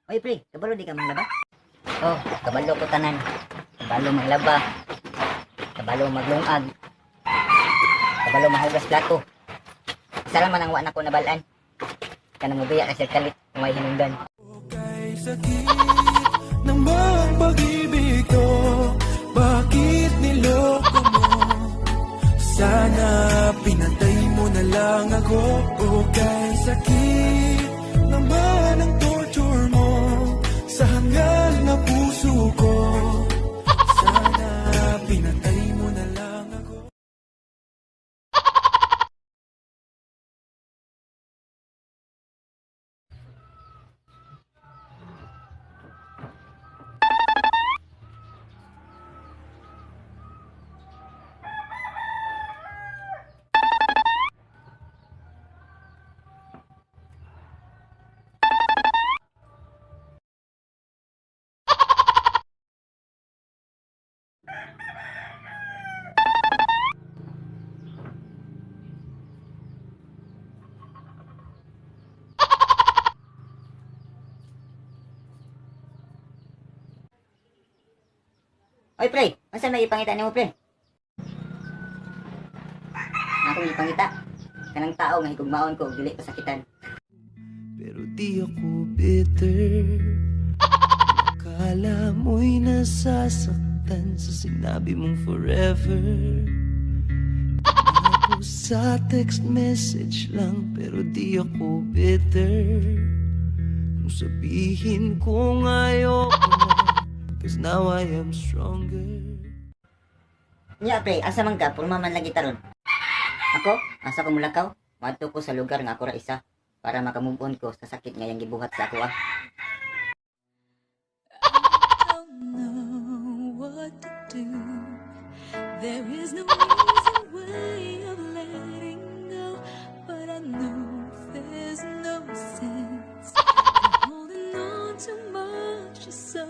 Oy pre, kabalo di ka manglaba? Oh, kabalo ko tanan. Kabalo manglaba. Kabalo maglungag. Kabalo mahugas plato. Isa lang man ang wa nako nabal-an. Kanang mobiya ka sir kalit kung may hinungdan. Kay sakit naman pag-ibig ko. Bakit niloko mo? Sana pinatay mo na lang ako. O kay sakit naman ang torture mo sa hangal na puso ko. Sana pinatay mo na lang ako. Oy pre, unsa may ipangita nimo, pre? Akong ipangita kanang tao nga higugmaon ko ug dili pasakitan. Pero di ako bitter. Akala mo'y nasasaktan sa sinabi mong forever. Ako sa text message lang, pero di ako bitter. Kung sabihin kong ayoko na, 'cause now I am stronger. Nya pre, asa man ka? Purma man lagi taron. Ako, asa ko mulakaw? Moadto ko sa lugar nga ako ra isa para makamove on ko sa sakit nga iyang gibuhat sa ako ah. Don't know what to do. There is no easy way of letting go, but I know there's no sense in holding on too much. So